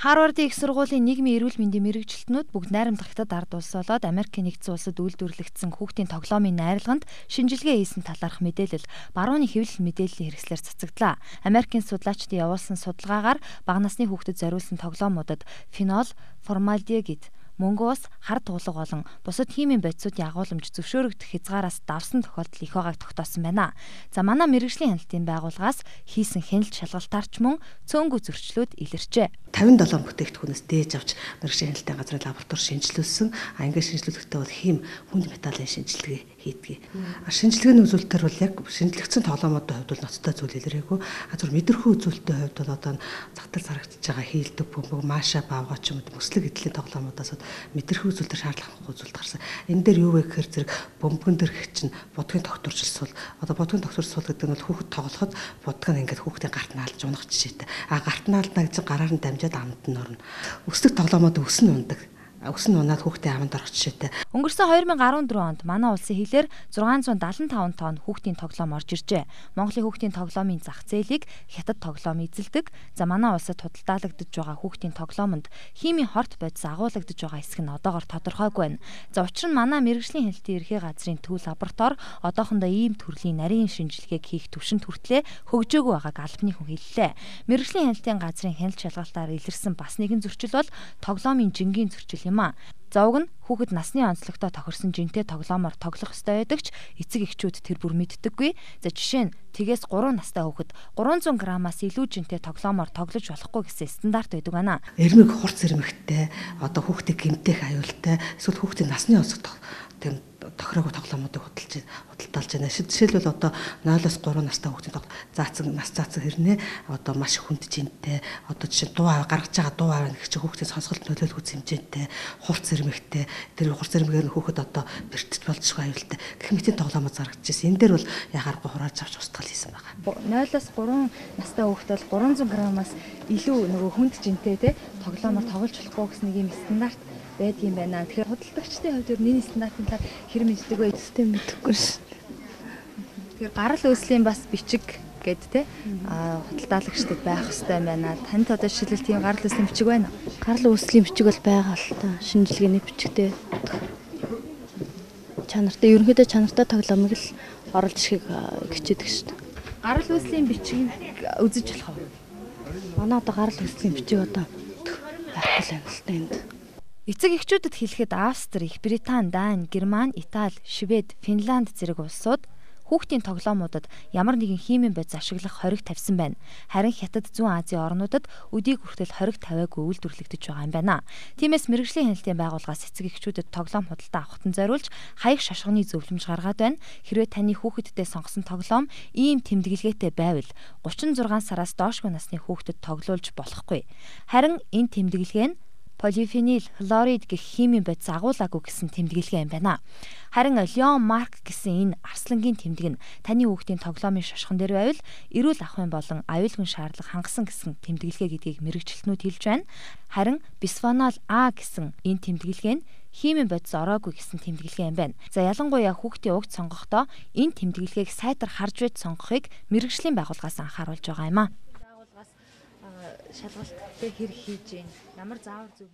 Харвардын их сургуулийн нийгмийн эрүүл мэндийн мэргэжилтнүүд бүгд найрамдах Хятад ард улс болоод Америкийн нэгдсэн улсад үйлдвэрлэгдсэн хүүхдийн тоглоомын найрлаганд шинжилгээ хийсэн талаарх мэдээлэл барууны хэвлэл мэдээллийн хэрэгслээр цацагдлаа. Америкийн судлаачдын явуулсан судалгаагаар бага насны хүүхдэд зориулсан тоглоомуудад фенол, формальдегид, мөнгө ус, хар туулга болон бусад химийн бодисуудын агуулмж зөвшөөрөгдөх хязгаараас давсан тохиолдол их байгааг тогтоосон байна. За манай мэргэжлийн хяналтын байгууллагаас хийсэн хяналт шалгалтаар ч мөн цөөнгүй зөрчлүүд илэрчээ. 57 бүтээгдэхүүнээс дээж авч мэргэжлийн хяналтын газрын лаборатори шинжилүүлсэн. А ингээд шинжилүүлэхдээ бол хим хүнд металлын шинжилгээ хийдэг. Шинжилгээний үзүүлэлтээр бол яг шинжлэгдсэн тоглоомуудын хувьд бол ноцтой зүйл илрээгүй. А зүр мэдрэхүй үзүүлэлтийн хувьд бол одоо загтал зарагдж байгаа хийлдэг бөмбөг, маша баавга ч юм уу мөслөг эдлийн тоглоомуудаас мэдрэхүй үзүүлэлтээр шаардлага үзүүлэлт гарсан. Энэ дээр юу вэ гэхээр зэрэг бөмбөгөн дээр хэх чинь будгийн тогтворчл сул. Одоо будгийн тогтворчл сул гэдэг нь бол хүүхэд тоглоход будг нь ингээд хүүхдийн гарт наалж унах жишээтэй. А гарт наална гэж гараар нь дамжаад амд нь орно. Өсдөг тоглоомод өс нь ундаг. Өс нь унаад хүүхдийн аманд орох жишээтэй. Өнгөрсөн 2014 онд манай улсын хилээр 675 тонн хүүхдийн тоглоом орж иржээ. Монголын хүүхдийн тоглоомын зах зээлийг Хятад тоглоом эзэлдэг. За манай улсад худалдаалагдаж байгаа хүүхдийн тоглоомонд химийн хорт бодис агуулгадаж байгаа хэсэг нь одоогор тодорхойгүй байна. За учир нь манай мэргэжлийн хяналтын ерхий газрын төв лаборатори одоохондоо ийм төрлийн нарийн шинжилгээг хийх түвшинд хүртлээ хөгжөөгүй байгааг албаны хүн хэллээ. Мэргэжлийн хяналтын газрын хяналт шалгалтаар илэрсэн бас нэгэн зөрчил бол тоглоомын жингийн зөрчил юм. Зовг нь хүүхэд насны онцлогтой тохирсон жинтэй тоглоомоор тоглох ёстой байдаг ч эцэг эхчүүд тэр бүр мэддэггүй. За жишээ нь тэгээс 3 настай хүүхэд 300 граммаас илүү жинтэй тоглоомоор тоглож болохгүй гэсэн стандарт байдаг байна. Эрмэг хурц эрмэгтэй одоо хүүхдийг гэмтэх аюултай эсвэл хүүхдийн насны онцлог тийм тохироогүй тоглоомуудыг худалдаалж байна. Жишээлбэл одоо 0-оос 3 настай хүүхдийн заасан нас заасан хэрнээ одоо маш хүнд жинтэй одоо жишээ дуу аваа гаргаж байгаа дуу аваа гэх чинь хүүхдийн сонсголт нөлөөлөх хэмжээтэй хурц эрмэгтэй тэр хурц эрмэгээр нь хүүхэд одоо бэртэж болзошгүй аюултай гэх мэтийн тоглоомод зарагдаж байсан. Энэ дээр бол яхааргүй хурааж авч устгал хийсэн байгаа. 0-оос 3 настай хүүхэд бол 300 граммаас илүү нөгөө хүнд жинтэй те тоглоомоор тоглож болохгүй гэсэн нэг юм стандарт байдгийн байна. Тэгэхээр худалдагчдын хувьд ер нь энэ стандартын талаар хэр мэддэг вэ? Тийм мэдэхгүй шин. Тэгэхээр гарал үүслийн бас бичиг гээд те худалдаалагчдад байх хэрэгтэй юм байна. Танд одоо жишээлбэл тийм гарал үүслийн бичиг байна уу? Гарал үүслийн бичиг бол байгаа л та. Шинжилгээний бичигтэй. Чанартай ерөнхийдөө чанартай тоглоомыг л оруулж ирэхийг хичээдэг шүү дээ. Гарал үүслийн бичгийг үзэж болох уу? Манай одоо гарал үүслийн бичиг одоо байхгүй л байна л та энд. Эцэг эхчүүдэд хэлэхэд Австри, Их Британи, Дани, Герман, Итали, Швед, Финланд зэрэг улсууд хүүхдийн тоглоомуудад ямар нэгэн химийн бодис ашиглах хориг тавьсан байна. Харин Хятад, Зүүн Азийн орнуудад өдийг хүртэл хориг тавиагүй үйлдвэрлэгдэж байгаа юм байна. Тиймээс мэргэжлийн хяналтын байгууллагаас эцэг эхчүүдэд тоглоом худалдаа авахтан зориулж хаяг шашганы зөвлөмж гаргаад байна. Хэрвээ таны хүүхэдтэй сонгосон тоглоом ийм тэмдэглэгээтэй байвал 36 сараас доошгүй насны хүүхдэд тоглуулж болохгүй. Харин энэ тэмдэглэгээ нь полифенил, хлорид гэх химийн бодис агуулаагүй гэсэн тэмдэглэгээ юм байна. Харин Леон Марк гэсэн энэ арслангийн тэмдэг нь таны хүүхдийн тоглоомын шошгон дээр байвал эрүүл ахуйн болон аюулгүй шаардлага хангасан гэсэн тэмдэглэгээ гэдгийг мэргэжилтнүүд хэлж байна. Харин бисфенол А гэсэн энэ тэмдэглэгээ нь химийн бодис ороогүй гэсэн тэмдэглэгээ юм байна. За ялангуяа хүүхдийн угт сонгохдоо энэ тэмдэглэгээг сайтар харж байж сонгохыг мэргэжлийн байгууллагаас анхааруулж байгаа юм а. Байгууллагаас шалгалттай хэр хийж гин? Ямар заавар зөв